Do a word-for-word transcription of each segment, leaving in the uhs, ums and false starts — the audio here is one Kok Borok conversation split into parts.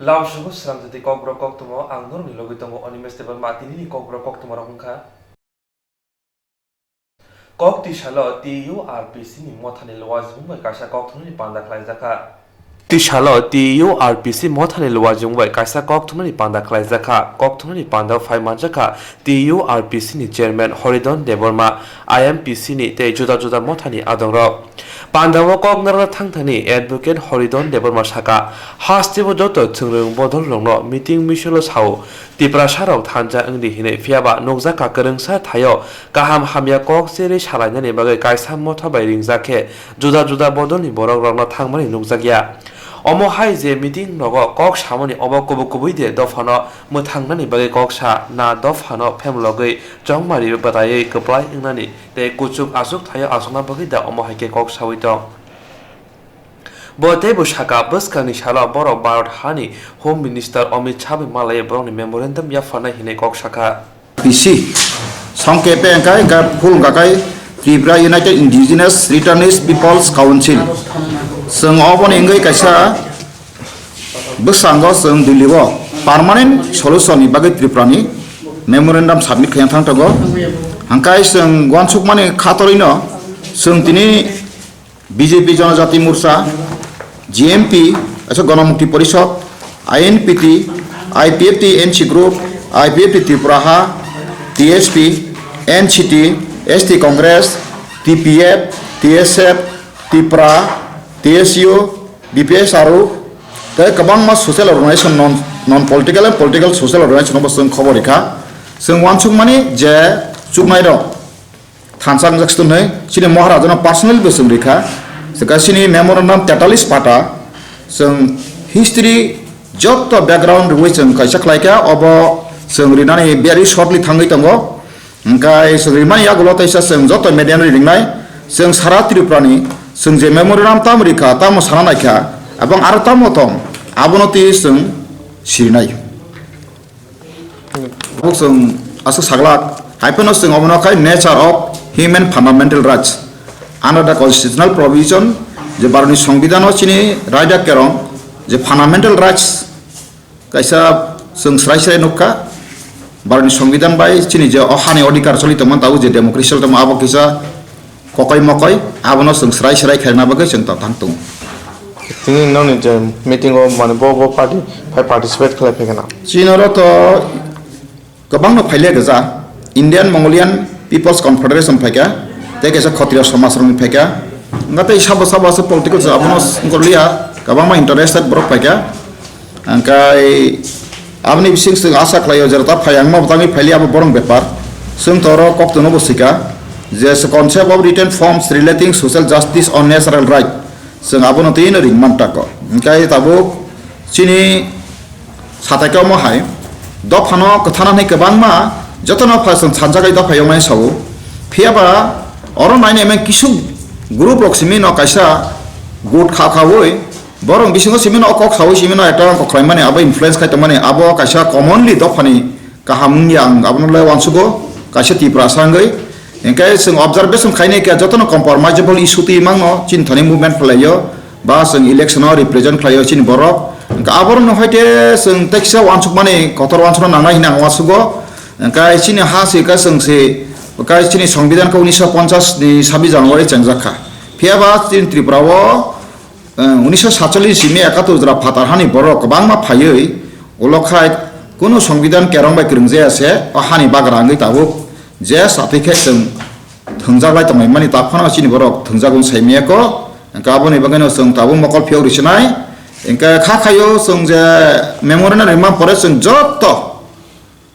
Lamsogo sramjati kokborok koktwma ang norokni logwi tongo Animesh Debbarma, tinini kokborok koktwma rok wngkha. Kok tisalo T U R P C ni mothani luajwng bai kaisa kok thumnani panda khlaijakha. Tisalo T U R P C mothani luajwng bai kaisa kok thumnani panda khlaijakha. Kok thumnani panda phai manjakha T U R P C ni chairman Horidon Debbarma, I M P C ni tei juda juda mothani adongrok. Pandao kok narwkna thangthani Advocate Horidon Debbarma saka, hasteo joto thwngrwng bodolrokno meeting misolo sao, Tiprasarok thansa wngdi hinwi, phiyaba nukjakha kwrwngsa thaio kaham hamya kok cherwi salainani bagwi kaisa motha bai ringjak khe juda juda bodolni borokrokno thangmani nukjakya. Omo hai je meeting rogo kok samani obo kubui kubui de dophano mwthangnani bagwi kok sa na dophano phemlogwi chongmari bwtaiwi kwplai wngnani tei kuchuk aswk thaio aswkna bagwi da omo hai khe kok sawi tong. Bo teibo saka, bwskangni salo borok Bharat hani Home Minister Amit Shah bai malaiwi borokni memorandum yapharnai hinwi kok sakha. P C, songke pe engkai, engkai phul engkai Tripura United Indigenous Returnees People's Council. Chwng oboni wngwi kaisa bwskango chwng Delhi o permanent solution ni bagwi Tripura ni memorandum submit khaina thang tongo. Hangkai chwng uansukmani khatorwi no chwng tini B J P Jonojati Morcha, G M P, acha Ganamukti Porishad, I N P T, I P F T N C Group, I P F T Tripura Ha, T S P, N C T, S T Congress, T P F, T S F, Tipra, T S U, B P S R O, tei kwbangma social organization, non, non political and political social organization bo chwng khobor rikha. Chwng uansukmani je chuknairok thansa wngjak se tongnai, chini Maharajano personal bo chwng rikha. Chwkha chini memorandum tetalis pata, chwng history joto background rwui chwng kaisa khlaikha, obo chwng rinani very shortly thangwi tongo. Hwnkhe chwng rimani yagulo teisa chwng joto media no ringnai, chwng sara Tripura ni chwng je memorandum tamo rikha, tamo sana naikha, ebong aro tamo tong, abono twi chwng sirinai. Tabuk chwng aswk saglak, hai phano chwng obono khai nature of human fundamental rights under the constitutional provision, je Bharatni Songbidan o chini raida kerong je fundamental rights kaisa chwng srai srai nukha. Bharatni Songbidan bai chini je o hani odhikar choli tongmani tabuk je democracy choli tongmani abo kisa kokoi mokoi, abono chwng srai srai khaina bagwi chwng tong thang tongo. Tini nokni je meeting o mane bo bo party phai participate khlai phai kheno. Chini oro to kwbangno phaile gajak, Indian Mongolian People's Confederation phaikha, tei kaisa Khotriya Somaj rokni phaikha, wngkha tei sabo sabo aswk political abono wngkha liya, kwbangma interested borok phaikha. Hingkai aboni bising chwng asa khlaio, jera ta phai ang ma bwtangwi phaili abo borong bepar. Chwng to oro koktwno bo swika je concept of written forms relating social justice or natural right, chwng abono twi no ring man tako. Hingkai tabuk chini satai khe omo hai dophano kwthana hwnwi kwbangma jotono pha chwng sanjagwi dopha yoknai sao. Phiyaba oro nainai meng kisuk group rok simi no kaisa gut kha khaui, borok bisingo simi no o kok saui simi no ekta kok khlaimani, abo influence khai tongmani, abo kaisa commonly dophani kaham wngya, ang abono le uansugo kaisa Tiprasa wngwi. Hingke chwng observation khainai khe jotono compromisable issue twi mangno chini thani movement khlaio, ba chwng election o represent khlaio chini borok. Hingke aborokno haite chwng teksa uansukmani kotor uansukna nangnai hwnwi ang uansugo. Hingke chini ha se khe chwng se, khe chini Songbidan khe unisho ponchas ni sabbish January chengjak kha. Phiyaba chini Tripura o, eh, unisho satchallis simi ekatur jora phatar hani borok kwbangma phaiwi, ulo khai kunu Songbidan kerong bai kwrwngjaya se o hani bagra wngwi tabuk je satwi khe chwng thwngjak lai tonglaimani, ta phano chini borok thwngjak wng sai miyako. Hingke aboni bagwino chwng tabuk mokol phiyok rwsinai. Hingke kha khaio chwng je memorandum rimma pore chwng jotto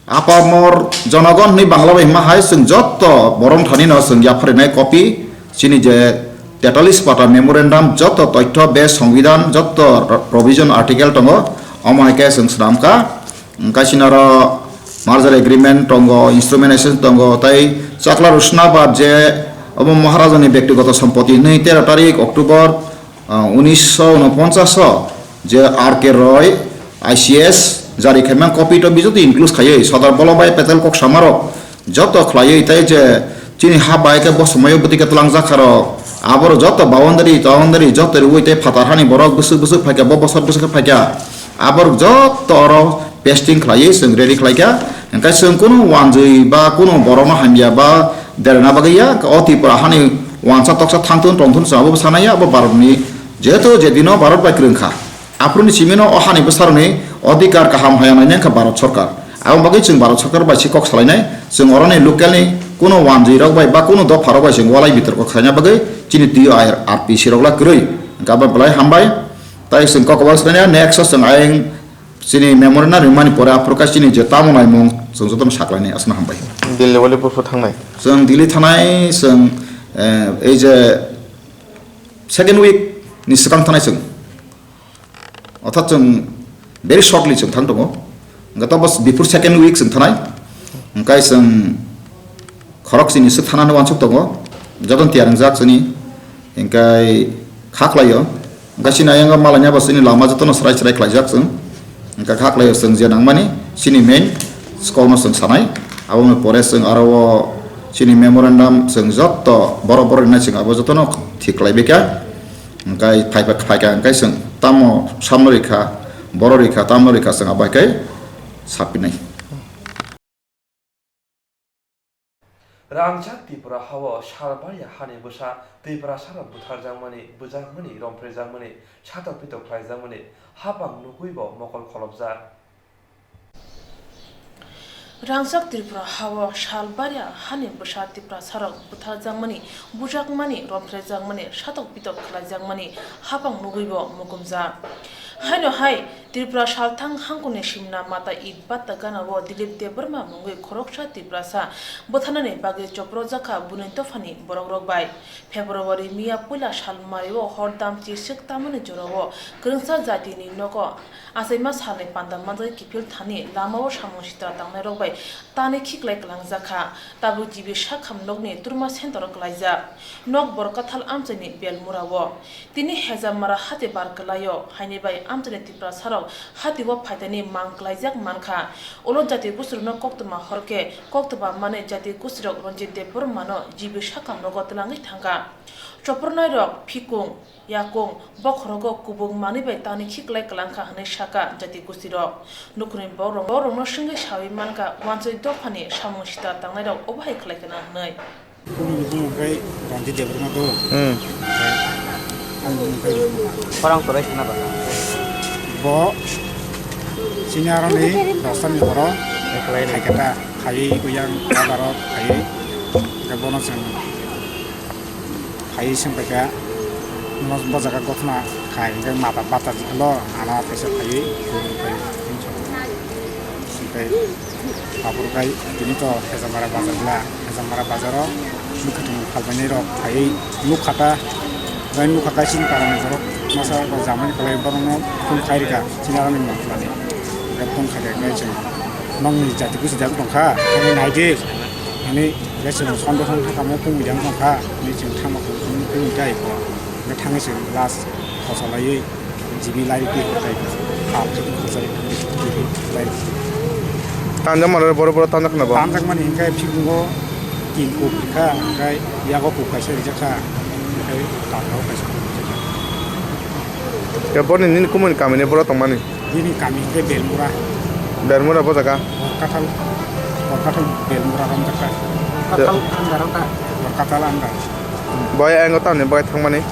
Apamor jonogon hwnwi Bangla bai hwnma hai chwng jotto borok thani no chwng yapharinai copy chini je tetalis pata memorandum, jotto toitho be songbidan, jotto ro-, provision article tongo, omo hai khe chwng swnam kha. Hwnkhe chini oro merger agreement tongo, instrumentation tongo, tei chakla rwsna ba je obo Maharajani bektigoto sompoti hwnwi tero tarik October, ah, unisho unoponchas o je R K Roy, I C S, jari khaimang copy to bijoto include khaiwi Sardar Vallabhbhai Patel kok samarok joto khlaiwi tei je chini ha bai khe bo somoio bwtwi khe twlangjak kha rok, aborok joto boundary, boundary joto rwui tei phatar hani borok bwswk bwswk phaikha, bo bosor bwswk khe phaikha. Aborok jotto oro pasting khlaiwi chwng ready khlaikha. Hwnkhe chwng kunu wanjwi ba kunu borokno hamya ba derna bagwi ya, o Tripura hani wansa toksa thangthun tongthun chwng abo bwsana ya, abo Bharatni jehetu jedino Bharat bai kwrwngkha. Aphuruni simino o hani bwsarokni odhikar kaham haya nainai wngkha Bharat Sarkar. Aboni bagwi chwng Bharat Sarkar bai se kok salainai, chwng oroni localni kunu wanjwirok bai ba kunu dopharok bai chwng walai bitorko khlaina bagwi chini T U R P C rok la kwrwi. Hwnkhe abo belai hambai. Tai chwng kok kwbang swkang ya, next o chwng ayang chini memorandum rimani pore aphuru khe chini je tamo naimung chwng jotono saklainai, aswkno hambai. Delhi wali buphuru thangnai? Chwng Delhi thangnai, chwng, eh, ei je second week ni swkang thangnai chwng. Orthat chwng very shortly chwng thang tongo. Hwnkhe to bas before second week chwng thangnai. Hwnkhe chwng khorok chini swk thanani uansuk tongo. Jotono tiyar wngjak chini. Hwnkhe kha khlaio. Hwnkhe chini ayang malanya bo chini lama jotono srai srai khlaijak chwng. Hwnkhe kha khlaio chwng je nangmani chini main scope no chwng sanai. Aboni pore chwng aro o chini memorandum chwng jotto borok borok rinai chwng abo jotono thik khlaibaikha. Hwnkhe phai, phaikha hwnkhe chwng tamo samno rikha, borok rikha, tamo rikha chwng abo hai khe sapinai. Rangjak Tripura hao salbariya hani bwsa Tiprasarok butharjakmani, bwjakmani, romphrejakmani, satok pitok khlaijakmani, hapang nugwibo mokol kholopjak. Rangjak Tripura hao salbariya hani bwsa Tiprasarok butharjakmani, bwjakmani, romphrejakmani, satok pitok khlaijakmani hapang nugwibo mukumjak. Haino hai Tripura salthang hangkuni simna mata id batta ganao Dilip Debbarma mungwi khoroksa Tiprasa bwtharnani bagwi chopropjakha buini dophani borokrok bai. February miya puila sal mario hor damchi swk tamani jorao kwrwngsa jatini nogo achaima salni panda manjagwi kiphil thani lamao samung sitra tangnairok bai tanwi khiklai kwlangjakha. Tabuk G B Sakham nokni turma centero kwlaijak. Nok Borkathal amchaini Belmurao. Tini Hejamara hati bar kwlaio, haini bai amchaini Tiprasarok hatio phaitani mang kwlaijak mankha. Ulo jati gustirokno koktwma horkhe koktwma manwi jati gustirok Ranjit Debbarmano G B Sakham nogo twlangwi thangkha. Choprwnairok phikung, yakung, bokhorogo kubung manwi bai tani khiklai kwlangkha hwnwi sakha jati gustirok. Nukhungni borokrok, borokrokno swngwi sawi mankha, uansuk dophani samung sitra tangnairok obo hai khlai khna hwnwi. Bumung bumung khe Ranjit Debbarma do. Hmm. Ang bumung khe Khorang torai khna ba. Bo sini aroni rasta ni boro. Eklai ni. Khaikhe ta, khai uyang, babar o khai. Khe bono chwng khai swng pai kha. Bo jaga gothna khai, hwnkhe mata bata jiklo, ana kaisa khai, khai. Hwnkhe. Tabuk khe tini to Hejamara bazar bla, Hejamara bazaro mwkhwtwng phalbainai rok phaiwi nukha ta, bai nukha kaisa chini parani borok masa ba jamani kwlai borokno phone khai rwkha chini aroni mangkhorni. Phone khai rwkhe chwng nokni jati busi jak tongkha, thangwi naidi hinwi chwng sonde hwn thangkha mo pungwi jak tongkha hinwi chwng thangma pungwi tai kho thangwi chwng last khosalaiwi. G B lai twi tai kha, khosai G B lai. Tanjak mano boro boro tanjak khna bo. Tanjak mani hingkai phikungo tin kuk rikha, hingkai yago kuk kaisa rijak kha, hingkai tanjak kaisa kuk rijak kha. Ya boni nini kumuni kamini boro tongmani? Bini kami hingkai Belmura. Belmura bo jaga? Borkathal, Borkathal Belmura romjak kha. Borkathal andar o ta. Borkathal andar. Boy, ang tamni boy thangmani.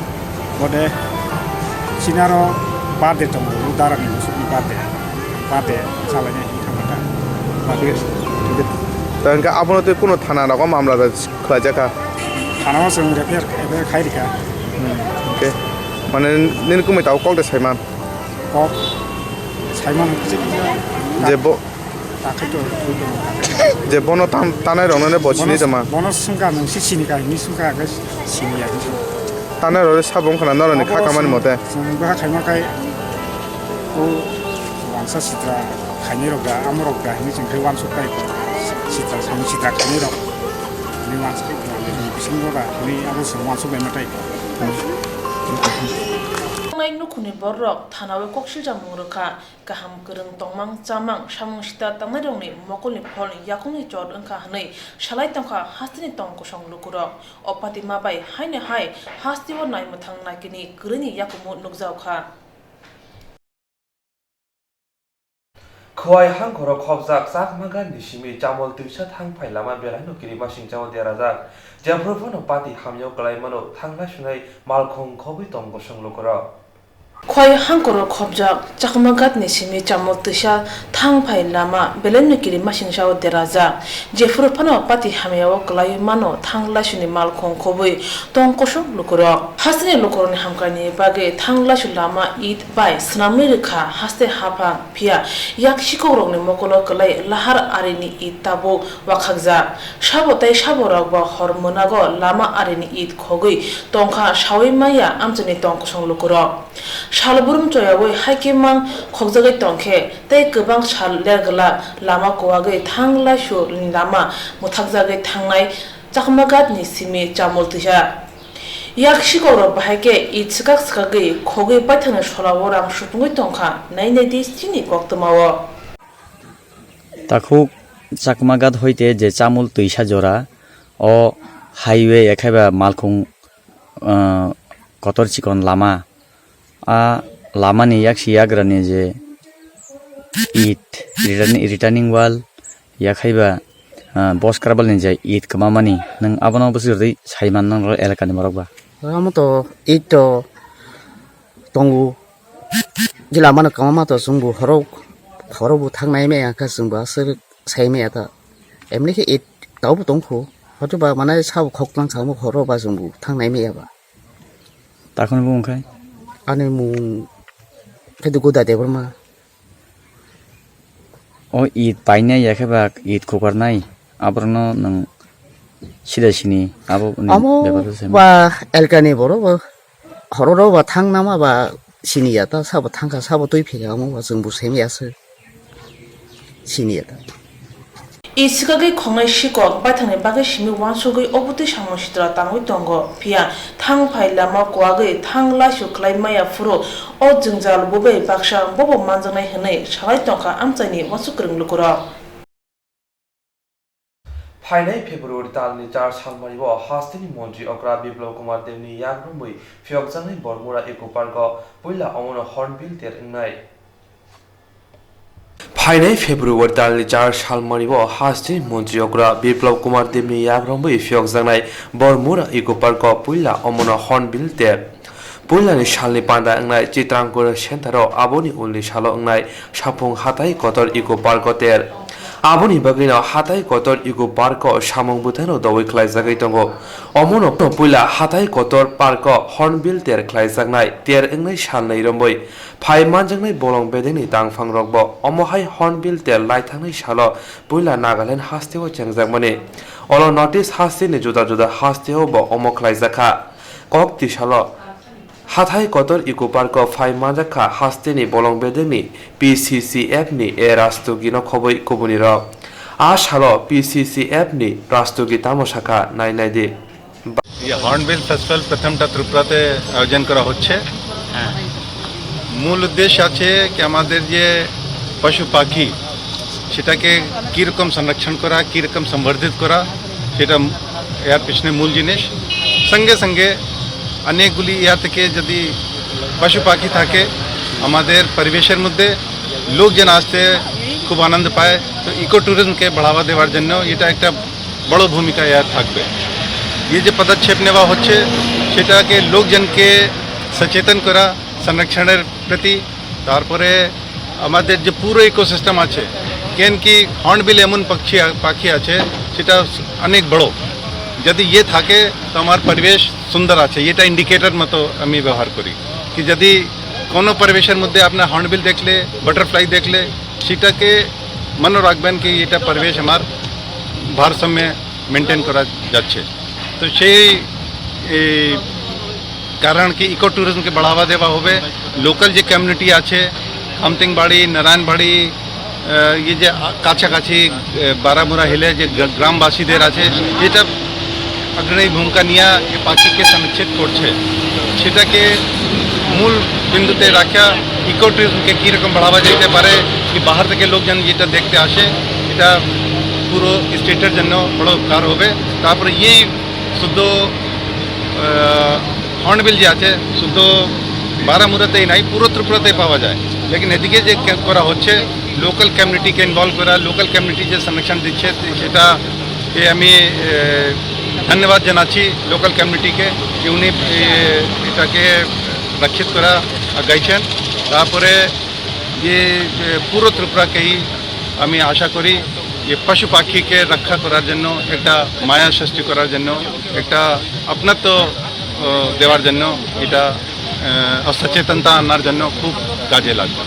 Bode, sinaro birthday tongo, o darani musukni birthday. Birthday chalaina hinwi thangmata. Birthday. Ta hingke abono tei kuno thana rogo mamla da khlaijakha? Thana o chwng refer, refer khai rikha. Hmm, hingke, mane nini kumui tabuk kok de saiman? Kok saiman hingke je bo, Takhai to, twi tongo. Je bono tam-, tanai rokno bo sini tama? Bono swngkha, nwng si sini kha, hinwi swngkha, hwnkhe sini ya, hinwi swngkha. Tanai rok sabo wngkha na norokni kha kamani mote? Chwng bwkha khaima khai, o wansa sitra khainai rok da, amo rok da, hinwi chwng khai uansuk khai, sitra, samung sitra khainai rok, hinwi uansuk khai, bisingo da, hinwi abo chwng uansuk laima tai. Wngnai nukhungni bororok thanao kok siljak mung rwkha. Kaham kwrwng tongmang chamang samung sita tangnairokni mokolni pholni yakungni chot wngkha hwnwi salai tongkha hasteni tong kosong lukurok. O patima bai haino hai hasteo naimwthang naikini kwrwini yakumu nukjaokha. Khowai hangkhoro khopjak Chakma Ghat ni simi Chamol twisa thang phai lama belaino kirimasingcha o derajak. Jephru phano pati hamya o kwlai mano, thang laisunai malkhung khobwi tong kosong lukurok. Khowai hangkhoro khopjak Chakma Ghat ni simi Chamol twisa thang phai lama belaino kirimasingcha o derajak. Jephru phano pati hamya o kwlai mano, thang laisuni malkhung khobwi tong kosong lukurok. Hasteni lukurokni hamkrai ni bagwi thang laisu lama it bai swnamwi rwkha haste haphang, phiya yak sikokrokni mokolo kwlai lahar arini it tabuk wakhakjak. Sabo tei saborokbo hor mwnago lama arini it khogwi tongkha saui maya amchaini tong kosong lukurok. Sal burum choyaui haikhe mang khokjagwi tongkhe tei kwbang sal lerglak lama kuwagwi thang laisu ni lama mwthakjagwi thangnai Chakma Ghat ni simi Chamol twisa. Yak sikokrok bahai khe it swkak swkagwi khogwi baithangni solao rang supungwi tongkha, nai nai di chini koktwmao. Takhuk Chakma Ghat hoite je Chamol twisa jora o highway ekhaiba malkhung, ah, kotor chikon lama. A lamani yaksi yagrani je it, return-, returning wall, yakhaiba, ah, bos karbalni je it kwmamani, nwng abono bwswk rwdi saiman nang elakani borok ba? Omo to it to tongo, je lamano kwmama to chwngbo horok, horokbo thang nai maya kha chwngbo aswk sai maya ta. Emni khe it taubo tongkho, hotoba mane sabo khoklang samo horo ba chwngbo thang nai maya ba. Takhwni bumung khai? Ani mung khe Duguda Debbarma. O it painai ya khe ba it khukarnai, aborokno nwng sida sini abo ni Amo bepar se ba elkani borok ba hororo ba thang nama ba sini ya ta sabo thangkha sabo twi phika amo ba chwngbo semi aswk. Sini ya ta. I swkagwi khongnai sikok baithangni bagwi simi uansugwi obwtwi samung sitra tangwi tongo, phiya thang phai lama kuwagwi thang laisu khlai maya phuru o jwngjal bo bai baksa bobo manjaknai hwnwi salai tongkha amchaini uansuk kwrwng lukurok. Phainai February talni char salmario hasteni montri okra Biplab Kumar Debni yak romwi phiyokjaknai Bormura Eco Park-o puila omono Hornbill ter wngnai. Phainai February talni char salmario hasteni montri okra Biplab Kumar Debni yak romwi phiyokjaknai Bormura Eco Park-o puila omono Hornbill ter. Puilani salni panda wngnai Chitrangkura center-o aboni ulni salo wngnai Saphung Hatai Kotor Eco Park-o ter. Aboni bagwino Hatai Kotor Eco Park-o samung bwthaino dowui khlaijagwi tongo. Omono puila Hatai Kotor Park-o Hornbill ter khlaijaknai ter wngnai salnwi romwi phai manjaknai bolong bedengni tangphangrokbo omo hai Hornbill ter laithangnai salo puila Nagaland hasteo chengjakmani. Olo North East hasteni juda juda hasteo bo omo khlaijakha. Kok tisalo Hathai Kotor Eco Park-o phai manjakha hasteni bolong bedengni P C C F ni A Rastogi no khobwi kubunirok. A salo P C C F ni Rastogi tamo sakha nai nai di. ये hornbill festival प्रथमटा त्रिपुराते आयोजन करा হচ্ছে। হ্যাঁ। মূল উদ্দেশ্য আছে কি আমাদের যে পশু পাখি সেটাকে কীরকম সংরক্ষণ করা, কীরকম সংবর্ধিত করা, সেটা এর পিছনে মূল জিনিস। সঙ্গে সঙ্গে অনেকগুলি ইয়া থেকে যদি পশু পাখি থাকে আমাদের পরিবেশের মধ্যে, লোকজন আসতে খুব আনন্দ পায়। তো ইকো ট্যুরিজমকে বাড়াবা দেওয়ার জন্য এটা একটা বড় ভূমিকা এর থাকবে। এই যে পদক্ষেপ নেওয়া হচ্ছে, সেটাকে লোকজনকে সচেতন করা, সংরক্ষণের প্রতি, তারপরে আমাদের যে পুরো ইকোসিস্টেম আছে, কেন কি হর্নবিল এমন পক্ষী, পাখি আছে, সেটা অনেক বড়। যদি ইয়ে থাকে, তো আমার পরিবেশ সুন্দর আছে, এটা ইন্ডিকেটর মতো আমি ব্যবহার করি। কি যদি কোনো পরিবেশের মধ্যে আপনার হর্নবিল দেখলে, বাটারফ্লাই দেখলে, সেটাকে মনে রাখবেন কি এটা পরিবেশ আমার ভারসাম্যে মেনটেন করা যাচ্ছে। তো সেই, এই, কারণ কি ইকো ট্যুরিজমকে বাড়াবা দেওয়া হবে। লোকাল যে কমিউনিটি আছে, খামতিংবাড়ি, নারায়ণবাড়ি, আহ, এই যে আ-, কাছাকাছি, আহ, বারামুরা হিলে যে গ্রা-, গ্রামবাসীদের আছে, এটা অগ্রণী ভূমিকা নিয়ে এ পাখিকে সংরক্ষিত করছে, সেটাকে মূল বিন্দুতে রাখা। ইকো ট্যুরিজমকে কীরকম বাড়াবা দিতে পারে, কি বাহার থেকে লোকজন যেটা দেখতে আসে, এটা পুরো স্টেটের জন্য বড় উপকার হবে। তারপরে এই শুদ্ধ, আহ, হর্নবিল যে আছে, শুদ্ধ বারামুরাতেই নাই, পুরো ত্রিপুরাতেই পাওয়া যায়। লেকিন এদিকে যে কে-, করা হচ্ছে, লোকাল কমিউনিটিকে ইনভলভ করা, লোকাল কমিউনিটি যে সংরক্ষণ দিচ্ছে, সেটাকে আমি এ, ধন্যবাদ জানাচ্ছি লোকাল কমিউনিটিকে, যে উনি এ, এটাকে রক্ষিত করা গাইছেন। তারপরে যে এ, পুরো ত্রিপুরাকেই আমি আশা করি যে পশু পাখিকে রক্ষা করার জন্য, একটা মায়া সৃষ্টি করার জন্য, একটা আপনত্ব আহ, দেওয়ার জন্য, এটা আহ, সচেতনতা আনার জন্য খুব কাজে লাগবে।